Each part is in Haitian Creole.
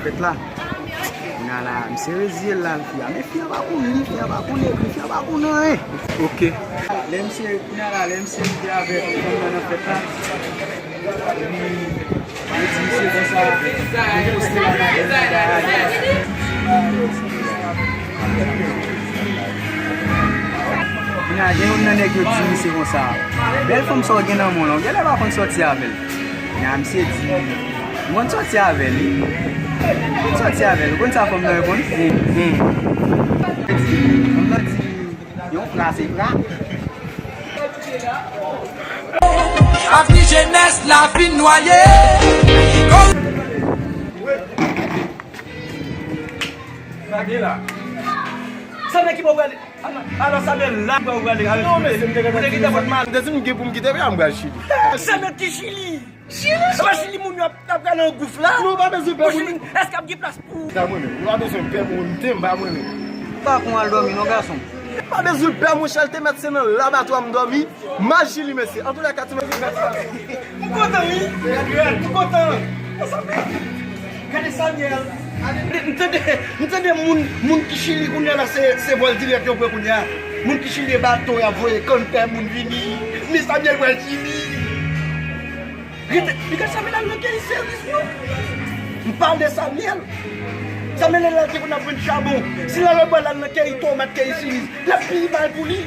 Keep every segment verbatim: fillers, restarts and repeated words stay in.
Fèt la. Kounye a la, misye reziye l la, fi a. Men fi a pa konn li, fi a pa konn ekri, fi a pa konn anyen. Ok. Lè misye, kounye a la, lè misye rive avèk fanm nan nan fèt la, epi yo di misye konsa, yo poste la nan bagay. Kounye a, gen youn nan nèg yo di misye konsa, bèl fanm sa w gen nan men w lan, w genlè pa konn sòti avè l. Kounye a, misye di, m konn sòti avè l, wi. M konn sòti avè l. Ou konn sa fanm nan reponn? Hmm, hmm. Fanm nan di, yon fra se fra. Avni jenès la fin nwaye. Gade la. Sa nèg ki bò w prale? Alò, sa nèg la ki bò w prale? Non, men, m te gentan di, m te di m gen pou m kite peyi a, m pral Chili. Sa nèg ki Chili? Chili, Chili. Chili, moun yo ap, ap prale nan gouf la. Nou pa bezwen pè pou Chili. Èske ap gen plas pou ou? Sa mwen menm. Nou pa bezwen pè pou nou, m te m pa mwen menm. Pa pou al dòmi non, gason. Pa bezwen pè, monchè, l te mèt se nan labatwa m dòmi. M al Chili, mesye. An tou lè ka, ti mesye. M kontan, wi. M kontan. Gade Samuel. M tande, m tande moun, moun ki Chili kounye a la, se, se vòl dirèk yo pran kounye a. Moun ki Chili e bato y ap voye, kanntè moun vini. Men Samuel pral Chili. Rete, li gen Samuel al nan keyi seriz, non. M pale de Samuel. Samuel la te konn ap vann chabon. Si l al anba, l al nan keyi tomat, keyi seriz, l ap pi mal pou li.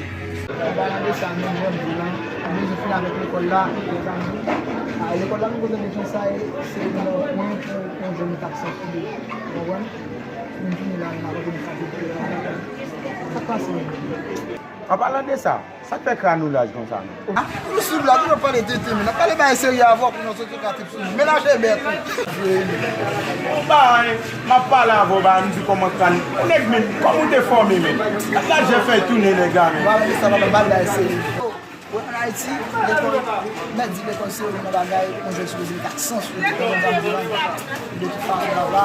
An palan de sa, menm jan m di w lan, nou bezwen fini avèk lekòl la, mezanmi. A, lekòl la, nou bezwen depi sa, e, se yon pwen pou yon jèn ki ap sanfile. Ou konprann? Pou m fini la, m ap retounen fakilte la. Sa k pase menm? An palan de sa, sa k fè kran ou laj konsa menm? Ah, nou sou blag, nou pale tete, men n ap pale bagay serye avè w pou nou soti katrip sou nou. Men laj e bèt ou. Ou bay, m ap pale avè w, bay, m di kòman kran ou nèg, men kòman ou te fòme, men. Ak laj e fè tounen nèg la, men. Pale de sa, papa, bagay serye. Wè, an Ayiti, lekòl, mèt di lekòl se yon bagay, yon jèn sipoze met ak sans, yo te konn zanmi yo, de tout fason, papa,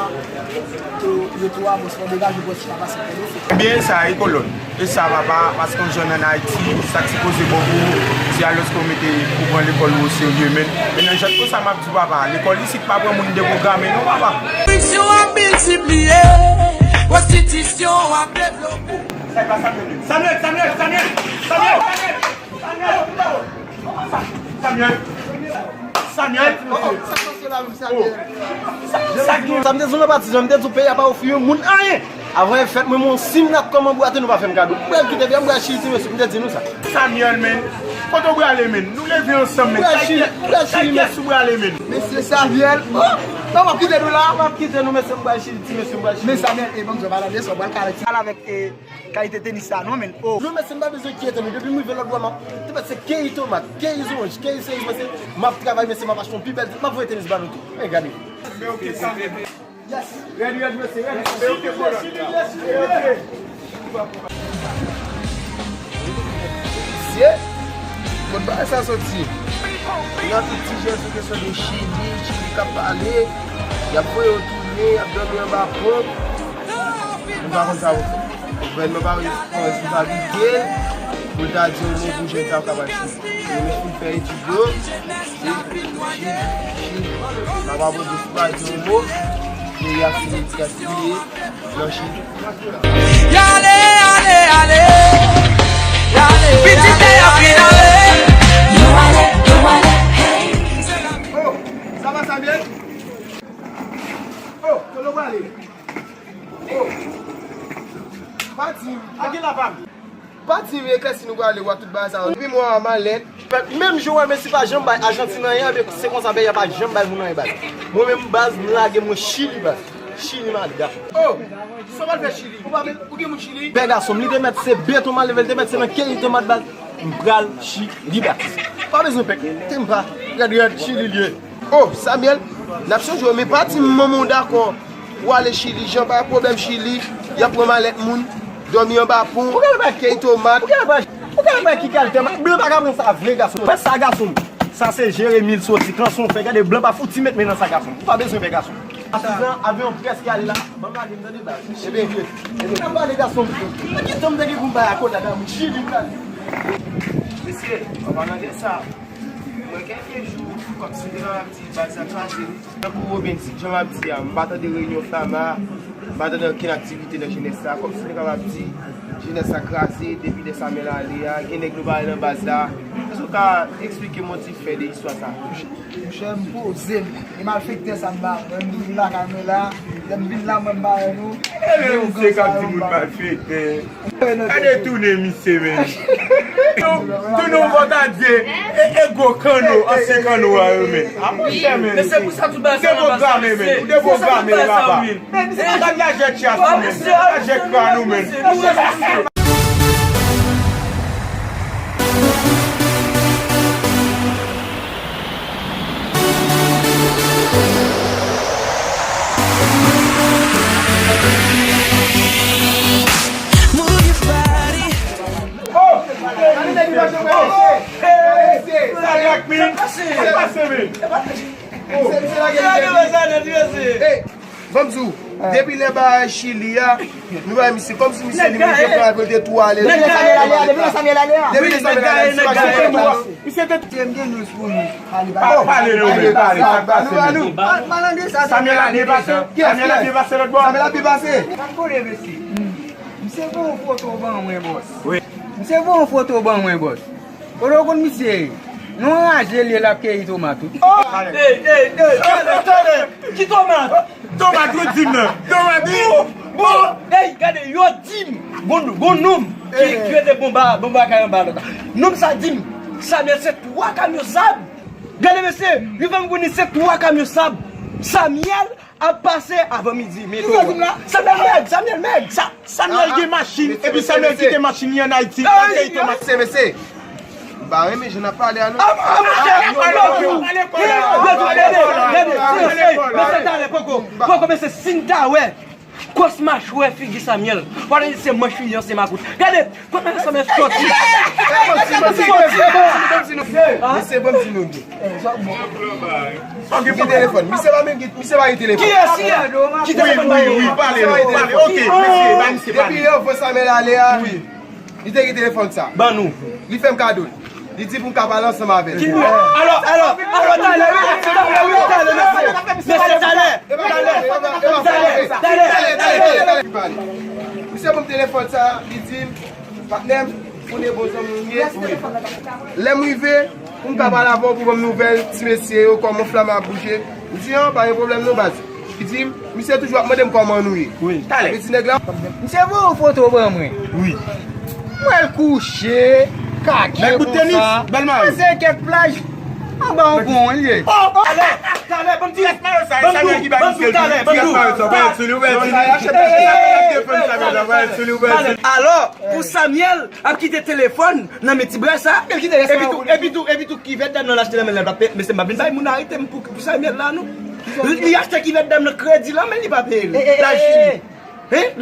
yo, yo tou a, bon, se yon degaje, bon, se pa pase pou yo. Ebyen, e sa, e kolòn. E sa, papa, paske yon jèn an Ayiti, sa k sipoze bon pou ou, se alòske w mete, ou pran lekòl ou oserye, men. E nan jan konsa, m ap di, papa, lekòl isit pa pran moun depwograme, non, papa. Konstriksyon ap miltipliye, pwostitisyon ap devlope. Sa e pa Samuel, Samuel, Samuel, Samuel, Samuel! Samuel! Samuel! Sa k pase la menm, Samuel? Sa, sa gen? Sa m te di w nan pati jan, m te di w peyi a pa ofri yon moun anyen. Avan e fèt, mwen, mwen, si m nan kòman bwate, nou pa fè m kado. M pral kite peyi a, m pral Chili, ti mesye, m te di nou sa. Samuel, men, kote w prale, men? Nou leve ansanm, men. Kay kyès ou prale, men? Mesye Samuel, oh! Non, m ap kite nou la, m ap kite nou, mesye, m pral Chili, ti mesye, m pral Chili. Men Samuel, e ban m di w, pale de sa, w pral kale ti, pale avèk, e, kalite tenis sa non, men. Oh. Non, mesye, m pa bezwen kyete, men depi m rive lòtbò, m ap, te mèt se keyi tomat, keyi zoranj, keyi seriz, mesye, m ap travay, mesye, m ap achte yon pi bèl, m ap voye tenis ba nou tou. Men gade. Yes. Rèd, rèd, mesye, rèd. Chili, chili, chili, chili. Mesye, kot bagay sa soti? Nan tout ti jèn sou kesyon de Chili, Chili k ap pale, y ap voye yo tounen, y ap dòmi anba pon. Nou pa konn sa pou fè. Gouvènman pa pran responsablite l pou l ta di yon mo pou jèn sa yo k ap al Chili. Yo menm fin fè etid yo, se Chili, Chili. Papa Bondye sou pa di yon mo, peyi a fini gaspiye nan Chili. Y ale, ale, ale, y ale, pitit tè a fin ale. Yo ale, yo ale, hey. Oh, sa va, Samuel? Oh, kote w prale? Oh. Pa di m. Ak gen la pa m. Pa di m eklèsi nou prale wè tout bagay sa yo. Epi mwen a malèt. Menm jan w wè Messi pa janm bay Ajantin anyen, ebyen se konsa peyi a pa janm bay moun anyen baz. Mwen menm baz, m lage mwen Chili baz. Chili mada. Oh, sa w al fè Chili? Ou pa menm, ou gen moun Chili? Pè gason m, li te mèt se beton m al leve, li te mèt se nan keyi tomat baz. M pral Chili baz. Pa bezwen pè. Te m pa. Rèd, rèd, Chili l ye. Oh, Samuel, n ap sonje w, men pa di m manman w dakò w ale Chili, jan pa pwoblèm Chili, y ap pran malèt moun, dòmi anba pon, ou ka al bay kèy tomat. Ou ka al bay, ou ka al bay ki kalite ma-, blan pa ka pran sa vre gason. Pè sa gason m. Sa se Jeremi l soti, kanson fè, gade blan pa fouti met men nan sa gason. Ou pa bezwen pè gason. Asizan, avyon prèske ale la. Ban m lage m tande baz. Ebyen, ebyen, n ap pale gason m. Nan ki tan m te gen pou m bay akoda moun Chili m prale? Mesye, an palan de sa, Gen kèlke jou, kòmsi m te kapab di baz la kraze wi. Tankou Robinson, jan m ap di a, m pa tande reyinyon Flama, m pa tande okenn aktivite nan jenès la. Kòmsi m te kapab di jenès la kraze depi lè Samuel ale a, gen nèg nou pa wè nan baz la. Èske w ka eksplike m yon ti fè de istwa sa? Monchè, m poze m. E malfektè sa m pa wè. Lè m vin lakay mwen la, lè m vin la, mwen m pa wè nou. E men misye k ap di moun malfektè. Gade tounen misye, men. Tounen yon vòtadye, e, e gwo kanno, ansyen kanno a yo, men. A monchè, men. Men se pou sa tout bagay sa nan pase, men. Ou deprograme, papa. Men misye pa gad lajè tchas nou, men. Lajè kran nou, men. Ban m di w, depi lè bagay Chili a, nou wè misye, kòmsi misye li menm te pran avè l te tou ale. Depi lè Samuel ale a, depi lè Samuel ale a. Depi lè Samuel ale a, misye pa janm pran avè l. Misye te. M gen news pou nou. Pale, pale, pale, pale, sa k pase menm? Samuel ap byen pase? Samuel ap byen pase lòt bò? Samuel ap byen pase. Gad kote mesye. Misye voye yon foto ban mwen, bòs. Wi. Misye voye yon foto ban mwen, bòs. Kote w konn misye ye? Nou anraje li, l ap keyi tomat wi. Ey, ey, ey, tande, tande. Ki tomat? Tomat, yo di m nan. Tomat, wi. Bon, bon. Ey, gade, yo di m. Gon, gon nonm ki, ki rete bonba, bonba kay anba lòt la. Nonm sa di m, Samuel se twa kamyon sab. Gade mesye, li fè m konnen se twa kamyon sab. Samuel ap pase avan midi. Men Samuel mèg, Samuel mèg. Sa, Samuel gen machin, epi Samuel kite machin li ann Ayiti, l al keyi tomat. Mesye, mesye. M pa renmen jan n ap pale a non. Mesye, talè, poko, poko, mesye, si n ta wè kòs machwè figi Samuel, w ap di se manch li an, se makout. Gade, kòman Samuel sòti? Misye, ban m di nou. Ki telefòn? Misye pa menm gen, misye pa gen telefòn. Kiyès li a? Ki telefòn? Wi, wi, pale, pale. Ok, mesye, ba misye pale. Depi lè yo voye Samuel ale a, li te gen telefòn sa. Ban nou. Li fè m kado l. Li di pou m ka pale ansanm avè l. Alò, alò, alò, talè, wi, talè, wi, talè, mesye. Mesye, talè. Talè, talè, talè, talè. Misye ban m telefòn sa, li di m, patnè m, ou de bon zanmi m ye. Lè m rive, pou m ka pale avè w, pou ban m nouvèl ti mesye yo, kòman Flama ap bouje. M di, an, pa gen pwoblèm non, baz. Li di m, misye toujou ap mande m kòman nou ye. Wi. Talè. Li di nèg la. Misye voye yon foto ban mwen. Wi. Mwen l kouche, kake konsa. Nèg bout tenis, bèl mari. Pase kèk plaj. Anba yon pon, li ye. Oh, talè, talè, ban m di, ban m di, ban m di, talè, ban m di. Alò, pou Samuel ap kite telefòn nan men ti bra sa. Epi tou, epi tou, epi tou, kivèt dam nan l achte nan men l la, mesye, m pa vin bay moun arete m pou, pou Samuel la, non. Li achte kivèt dam nan kredi la, men li pa peye l. Laj fini. Hein?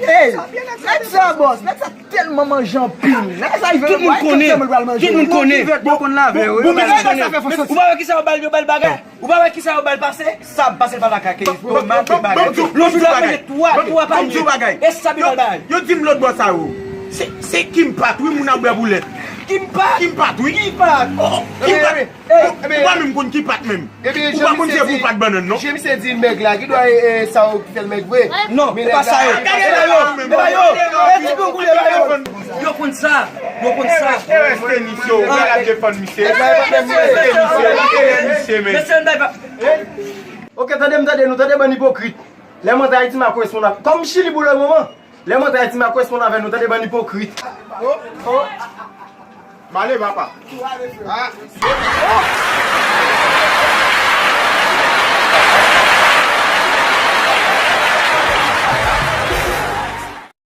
Ey, nèg sa, bòs, nèg sa tèlman manje anpil. Nèg sa, tout moun konnen. Tout moun konnen. Bon, bon, men sa fè fòs. Ou pa wè kisa yo ba l, yo ba l bagay? Ou pa wè kisa yo ba l pase? Sab, pase l pa lakay, ke tomat, tout bagay. Lòt jou la manje twa, twa panye. E sab yo ba l bagay. Yo di m lòt bò sa yo. Se, se Kim Pat, wi, moun ap bwè boulèt. Kim Pat? Kim Pat, wi. Kim Pat? Oh, Kim Pat. Ou pa menm konn ki pat menm. Ou pa konn se pou pat bannann, non? Jan misye di nèg la, ki dwa e, e, sa yo ki fè l nèg vre. Non, e pa sa yo. E pa yo. E pa yo. E ti gongoul e pa yo. Yo konn sa. Yo konn sa. E rès tenis yo. Ou pa la defann misye. E rès tenis yo. E rès misye, men. Mesye, n bay pa. Ok, tande m, tande nou, tande bann ipokrit. Lè m antre Ayiti, m a koresponn ak, kòm Chili pou le moman. Lè m antre Ayiti, m a koresponn avè nou, tande bann ipokrit. Oh, oh. M ale, papa. Ah.